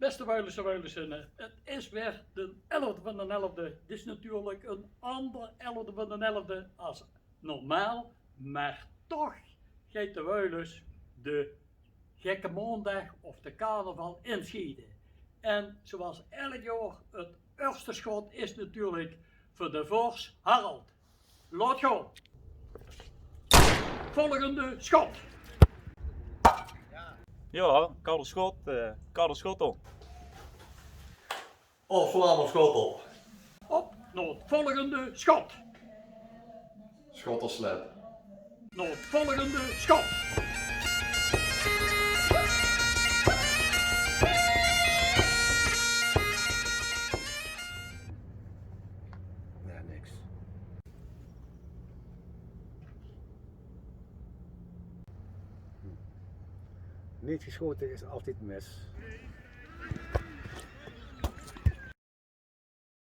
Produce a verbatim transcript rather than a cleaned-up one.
Beste Wuiluse, Wuiluse, het is weer de elfde van de elfde. Dit is natuurlijk een ander elfde van de elfde als normaal, maar toch geit de Wuilus de gekke maondaag of de carnaval inschiete. En zoals elk jaor, het eerste schot is natuurlijk voor de vors Harold. Laot gaon. Volgende schot. Ja, Karel Schot, eh, Karel Schottel. Of slaan we schot op. Op naar het volgende schot. Schotterslip. Naar het volgende schot. Ja, niks. Hm. Niet geschoten is altijd mis.